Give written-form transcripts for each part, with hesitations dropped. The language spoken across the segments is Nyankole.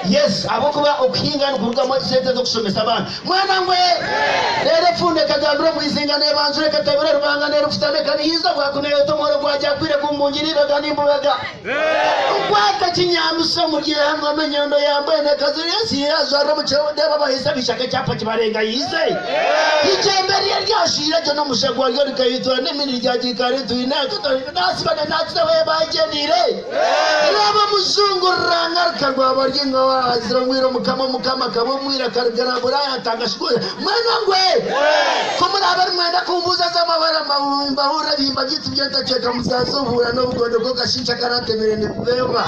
Yes, ahabw'okuba okuhinga nikurugamu esente z'okushomesa abaana. Mwana ngwe! Reero efunda ekagambira omu izinga neebanzura ekatabira rubanga neerufutana ekabihiiza bwaku neeyota omuhoro gwa Gyakwire gumbungira eibega nimbubaga. Nkwata kinyamisa omuri eihanga omu enyondo ya mbwenu ekazira ensi yaajwarira omu kiro ndeeba abahiisa bishaka ekyapa kibarengayiize. Eigyembe rye ryashiire gye n'omusha gwaryo rikahitura n'emini ryagiikara etwine naasiba na naakiza we baagyenire. Reeba omujungu ruranga rukarwaba rwinga waazira omwira omukama omukama akaba omwira akarugara Buraaya atanga shikuuza. Mwena ngwe! Ku muraabe nimwenda kumbuuza z'amabara mbahurire ebihimba byaitu by'entacweka muzazubuura n'obugondo bw'ogashinja karantemire nibubeeba.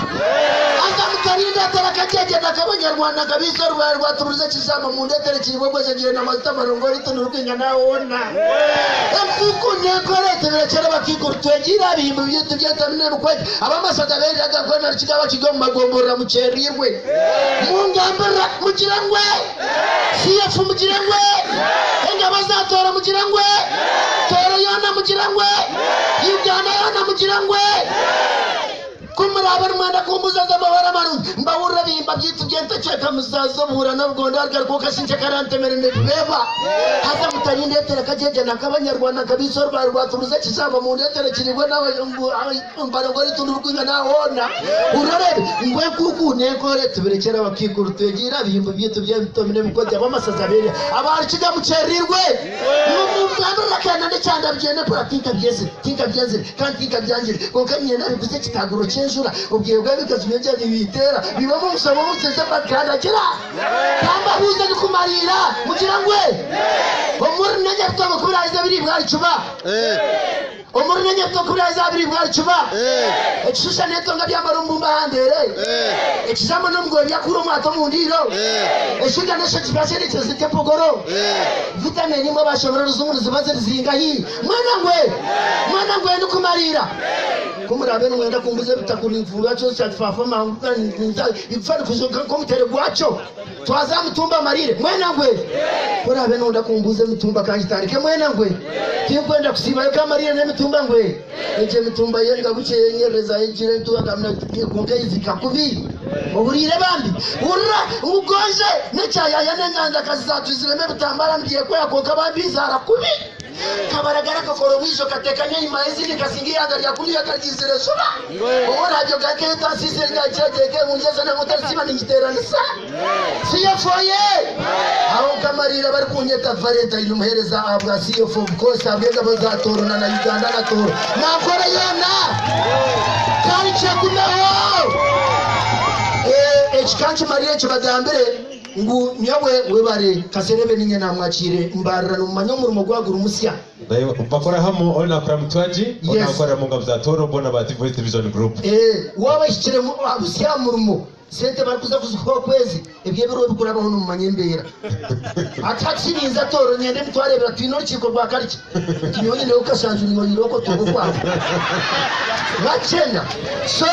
Haza mukarindeetera akagyegyena k'abanyarwanda nkabiisa orubare rwatuburiza ekizamba mundeetere kiribwa ogwejegyeire n'amajuta marungi oriitu nirikwinga naawe woona. Enkuku n'enkora etibirekyere abakaikuru twegiire aha bihimba byaitu by'entami n'emikwegye ab'amashaza beeriraga Ankole na Rukiga abakiri omu magomborora mukyereirwe. Mungambirira mugire ngu CF mugire ngu Engabo za Tooro mugire ngu Tooro yoona mugire ngu Uganda yoona mugire ngu Ku muraabe nimwenda kumbuuza z'amabara marungi, mbahurire ebihimba byaitu by'entacweka muzaaza obuhuura n'obugondo ahari kwonka shi nkyakarantemere nibibeeba. Haza mutarindeetera kagyegyena nk'Abanyarwanda nkabaitsa orubare rwaturuza ekijamba mundeetere kiribwe n'abarongo ritu ndirikwingana aha hoona. Hurira oreebe ngu enkuuku n'enkoore tubirekyere abakaikuru twegiire aha bihimba byaitu by'ebitomi n'emikogi ab'amasaza beerya aba Rukiga mukyereirwe. Mungambirire akenda n'ekyanda bigyende mpora tinkabyezire tinkabyenzire kandi tinkabyangire kwonka niinyenda biguze ekitaaguro ky'enjura obwire bw'ebikazi byongye nibiteera bibamu omushana omukyeze bakandagira kambabuuze nikumariira mugira ngwe omuri n'enyabutongo ku biraahize biriibwa ricuba omuri n'enyabutongo ku biraahize biriibwa ricuba ekishusha n'entonga byamara omubumba ahandeere ekijambo n'omugoye byakura omwato omu ndiiro eshuga n'eshogi byasherekyeze nk'empogoro vitamini imwe bashomera orujungu niziba ziri zingahi mwana ngwe mwana ngwe nikumariira ku muraabe nimwenda kumbuza ebitakuri nfurura kyose kyakifafa mangu ikufa nk'omutere gwakyo twaza mutumba marire mwena ngwe ku oraabe nonda kumbuza emitumba kangitandike mwena ngwe tinkwenda kusiibayo kamarire n'emitumba ngwe egyo emitumba y'engabukye yenyereza egira entuba kwonka eyizika kubi ohuriire bambi hurira ngugonje n'ekyayaya n'engandakazi zatwiziremu ebitambara nibyekwera kwonka bambi nzaara kubi kabaragara kakora omwijo katekanye enyima y'ezindi kasinga eihanga rya kuriya karyizire juba oworabyo gakeeta nsise ngakyegyeke ngungyeze nangutarisiba ningiteranisa CFOye aho nkamariira barikunyeta Valentine omuheereza ahabwa CFO of course ahabw'engabo za Tooro na na Uganda na Tooro nankora yoona kandi kyegumeho eki kankimarire kibagambire ngu nyowe webare Kaserebe ninye namwakiire mbarira nomumanya omurimo gwaguri musya. Bakora hamo ori nakora mutwaji ori nakora mu ngabo za Tooro bona ba Voice Television Group. Waaba ohikire busya aha murimo sente barikuza kuzikuha okwezi ebyo ebiriho bikurabaho nomumanya embeera. Hati hati ninza Tooro nyende emitwaro ebiri twine orukiiko rwa karikye nti nyowe nyineho kashanju nyowe oyireho otuhe okwawe. Wakyenda so.